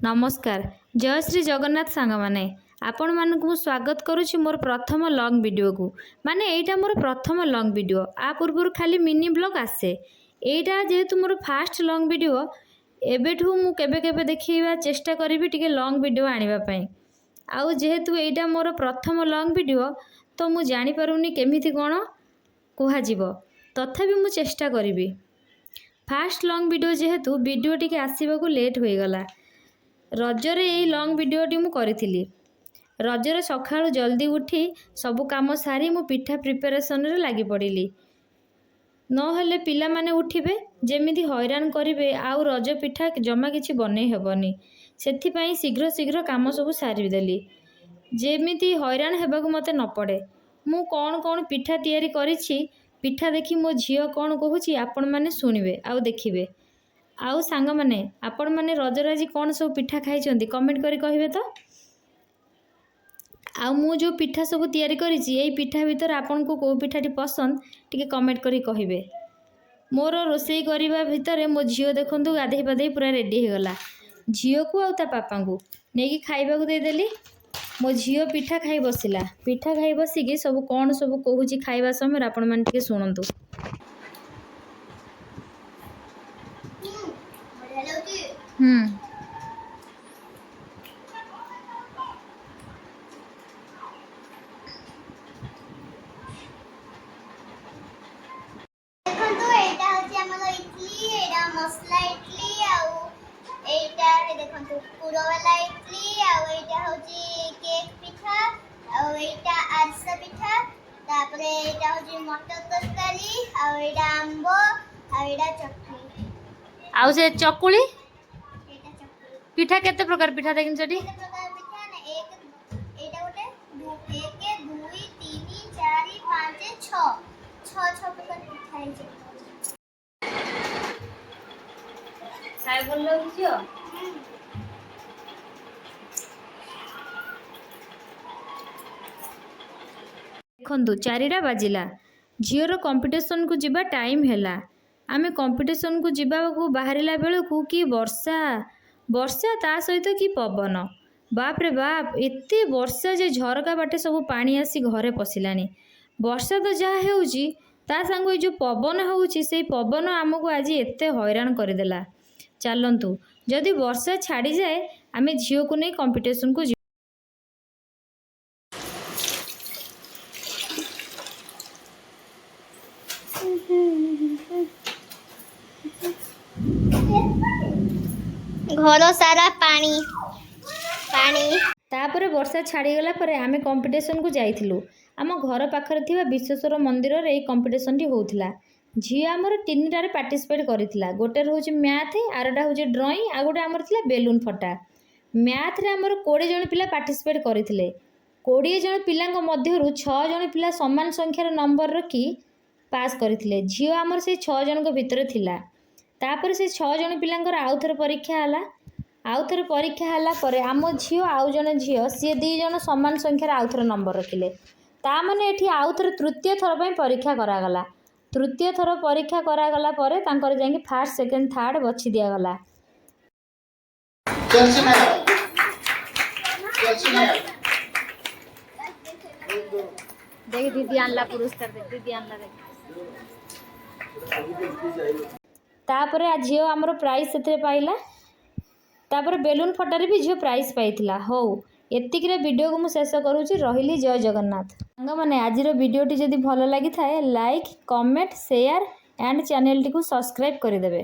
ନମସ୍କାର, ଜୟ ଶ୍ରୀ ଜଗନ୍ନାଥ। ସାଙ୍ଗମାନେ, ଆପଣମାନଙ୍କୁ ମୁଁ ସ୍ୱାଗତ କରୁଛି ମୋର ପ୍ରଥମ ଲଙ୍ଗ୍ ଭିଡ଼ିଓକୁ। ମାନେ ଏଇଟା ମୋର ପ୍ରଥମ ଲଙ୍ଗ୍ ଭିଡ଼ିଓ। ଆ ପୂର୍ବରୁ ଖାଲି ମିନି ବ୍ଲଗ୍ ଆସେ। ଏଇଟା ଯେହେତୁ ମୋର ଫାଷ୍ଟ ଲଙ୍ଗ୍ ଭିଡ଼ିଓ, ଏବେଠୁ ମୁଁ କେବେ କେବେ ଦେଖିବା ଚେଷ୍ଟା କରିବି ଟିକେ ଲଙ୍ଗ୍ ଭିଡ଼ିଓ ଆଣିବା ପାଇଁ। ଆଉ ଯେହେତୁ ଏଇଟା ମୋର ପ୍ରଥମ ଲଙ୍ଗ୍ ଭିଡ଼ିଓ, ତ ମୁଁ ଜାଣିପାରୁନି କେମିତି କ'ଣ କୁହାଯିବ, ତଥାପି ମୁଁ ଚେଷ୍ଟା କରିବି। ଫାଷ୍ଟ ଲଙ୍ଗ୍ ଭିଡ଼ିଓ ଯେହେତୁ, ଭିଡ଼ିଓ ଟିକେ ଆସିବାକୁ ଲେଟ୍ ହୋଇଗଲା। ରଜରେ ଏଇ ଲଙ୍ଗ୍ ଭିଡ଼ିଓଟି ମୁଁ କରିଥିଲି। ରଜରେ ସକାଳୁ ଜଲ୍ଦି ଉଠି ସବୁ କାମ ସାରି ମୁଁ ପିଠା ପ୍ରିପାରେସନରେ ଲାଗି ପଡ଼ିଲି। ନହେଲେ ପିଲାମାନେ ଉଠିବେ, ଯେମିତି ହଇରାଣ କରିବେ, ଆଉ ରଜ ପିଠା ଜମା କିଛି ବନେଇ ହେବନି। ସେଥିପାଇଁ ଶୀଘ୍ର ଶୀଘ୍ର କାମ ସବୁ ସାରିଦେଲି, ଯେମିତି ହଇରାଣ ହେବାକୁ ମୋତେ ନ ପଡ଼େ। ମୁଁ କ'ଣ କ'ଣ ପିଠା ତିଆରି କରିଛି, ପିଠା ଦେଖି ମୋ ଝିଅ କ'ଣ କହୁଛି, ଆପଣମାନେ ଶୁଣିବେ ଆଉ ଦେଖିବେ। ଆଉ ସାଙ୍ଗମାନେ, ଆପଣମାନେ ରଜରେ ଆଜି କ'ଣ ସବୁ ପିଠା ଖାଇଛନ୍ତି, କମେଣ୍ଟ କରି କହିବେ ତ। ଆଉ ମୁଁ ଯେଉଁ ପିଠା ସବୁ ତିଆରି କରିଛି, ଏଇ ପିଠା ଭିତରେ ଆପଣଙ୍କୁ କେଉଁ ପିଠାଟି ପସନ୍ଦ, ଟିକେ କମେଣ୍ଟ କରି କହିବେ। ମୋର ରୋଷେଇ କରିବା ଭିତରେ ମୋ ଝିଅ ଦେଖନ୍ତୁ ଗାଧେଇ ପାଧେଇ ପୁରା ରେଡ଼ି ହେଇଗଲା। ଝିଅକୁ ଆଉ ତା ପାପାଙ୍କୁ ନେଇକି ଖାଇବାକୁ ଦେଇଦେଲି। ମୋ ଝିଅ ପିଠା ଖାଇ ବସିଲା। ପିଠା ଖାଇ ବସିକି ସବୁ କ'ଣ ସବୁ କହୁଛି ଖାଇବା ସମୟରେ, ଆପଣମାନେ ଟିକେ ଶୁଣନ୍ତୁ। ବଢିଆ ଲାଗୁଛି। ହୁଁ। ଦେଖନ୍ତୁ, ଏଇଟା ହଉଛି ଆମର ଇଟଲି। ଏଇଟା ମସଲା ଇଟଲି। ଆଉ ଏଇଟା ଦେଖନ୍ତୁ ପୁର ବାଲା ଇଟଲି। ଆଉ ଏଇଟା ହଉଛି କେକ୍ ପିଠା। ଆଉ ଏଇଟା ଆରିସା ପିଠା। ତାପରେ ଏଇଟା ହଉଛି ମଟର ତରକାରୀ। ଆଉ ଏଇଟା ଆମ୍ବ। ଆଉ ଏଇଟା ଚଟଣି। ଆଉ ସେ ଚକୁଳି? ଏଇଟା ଚକୁଳି। ପିଠା କେତେ ପ୍ରକାର ପିଠା ଦେଖିନି ସେଠି? କେତେ ପ୍ରକାର ପିଠା ନା, ଏକ, ଏଇଟା ଗୋଟେ, ଏକ, ଦୁଇ, ତିନି, ଚାରି, ପାଞ୍ଚ, ଛଅ, ଛଅ ଛଅ ପ୍ରକାର ପିଠା ହେଇଛି। ଖାଇ ଭଲ ଲାଗୁଛି ଝିଅ? ଦେଖନ୍ତୁ, 4ଟା ବାଜିଲା। ଝିଅର କମ୍ପିଟିସନକୁ ଯିବା ଟାଇମ୍ ହେଲା। ଆମେ କମ୍ପିଟିସନକୁ ଯିବାକୁ ବାହାରିଲା ବେଳକୁ କି ବର୍ଷା! ବର୍ଷା, ତା ସହିତ କି ପବନ! ବାପରେ ବାପ, ଏତେ ବର୍ଷା ଯେ ଝରକା ବାଟେ ସବୁ ପାଣି ଆସି ଘରେ ପଶିଲାଣି। ବର୍ଷା ତ ଯାହା ହେଉଛି, ତା ସାଙ୍ଗକୁ ଏଇ ଯେଉଁ ପବନ ହେଉଛି, ସେଇ ପବନ ଆମକୁ ଆଜି ଏତେ ହଇରାଣ କରିଦେଲା। ଚାଲନ୍ତୁ, ଯଦି ବର୍ଷା ଛାଡ଼ିଯାଏ ଆମେ ଝିଅକୁ ନେଇ କମ୍ପିଟିସନକୁ ଯିବୁ। ଘର ସାରା ପାଣି ପାଣି। ତାପରେ ବର୍ଷା ଛାଡ଼ିଗଲା ପରେ ଆମେ କମ୍ପିଟିସନକୁ ଯାଇଥିଲୁ। ଆମ ଘର ପାଖରେ ଥିବା ବିଶ୍ୱେଶ୍ୱର ମନ୍ଦିରରେ ଏଇ କମ୍ପିଟିସନଟି ହେଉଥିଲା। ଝିଅ ଆମର ତିନିଟାରେ ପାର୍ଟିସିପେଟ୍ କରିଥିଲା। ଗୋଟେରେ ହେଉଛି ମ୍ୟାଥ୍, ଆରଟା ହେଉଛି ଡ୍ରଇଂ, ଆଉ ଗୋଟେ ଆମର ଥିଲା ବେଲୁନ୍ ଫଟା। ମ୍ୟାଥ୍ରେ ଆମର 20 ଜଣ ପିଲା ପାର୍ଟିସିପେଟ୍ କରିଥିଲେ। 20 ଜଣ ପିଲାଙ୍କ ମଧ୍ୟରୁ ଛଅ ଜଣ ପିଲା ସମାନ ସଂଖ୍ୟାର ନମ୍ବର ରଖି ପାସ୍ କରିଥିଲେ। ଝିଅ ଆମର ସେଇ ଛଅ ଜଣଙ୍କ ଭିତରେ ଥିଲା। ତାପରେ ସେ ଛଅ ଜଣ ପିଲାଙ୍କର ଆଉ ଥରେ ପରୀକ୍ଷା ହେଲା। ଆଉ ଥରେ ପରୀକ୍ଷା ହେଲା ପରେ ଆମ ଝିଅ ଆଉ ଜଣେ ଝିଅ, ସିଏ ଦୁଇ ଜଣ ସମାନ ସଂଖ୍ୟାରେ ଆଉ ଥରେ ନମ୍ବର ରଖିଲେ। ତା ମାନେ ଏଠି ଆଉ ଥରେ ତୃତୀୟ ଥର ପାଇଁ ପରୀକ୍ଷା କରାଗଲା। ତୃତୀୟ ଥର ପରୀକ୍ଷା କରାଗଲା ପରେ ତାଙ୍କର ଯାଇକି ଫାର୍ଷ୍ଟ, ସେକେଣ୍ଡ, ଥାର୍ଡ଼ ବଛି ଦିଆଗଲା। चल सुनाया, चल सुनाया। ଦେଖ, ଦିଦି ଆଣିଲା ପୁରସ୍କାର। ଦେଖ, ଦିଦି ଆଣିଲା, ଦେଖ। ତାପରେ ଆ ଝିଅ ଆମର ପ୍ରାଇଜ୍ ସେଥିରେ ପାଇଲା। ତାପରେ ବେଲୁନ୍ ଫଟାରେ ବି ଝିଅ ପ୍ରାଇଜ୍ ପାଇଥିଲା। ହଉ, ଏତିକିରେ ଭିଡ଼ିଓକୁ ମୁଁ ଶେଷ କରୁଛି। ରହିଲି, ଜୟ ଜଗନ୍ନାଥ। ସାଙ୍ଗମାନେ, ଆଜିର ଭିଡ଼ିଓଟି ଯଦି ଭଲ ଲାଗିଥାଏ, ଲାଇକ୍, କମେଣ୍ଟ, ସେୟାର ଆଣ୍ଡ ଚ୍ୟାନେଲଟିକୁ ସବସ୍କ୍ରାଇବ୍ କରିଦେବେ।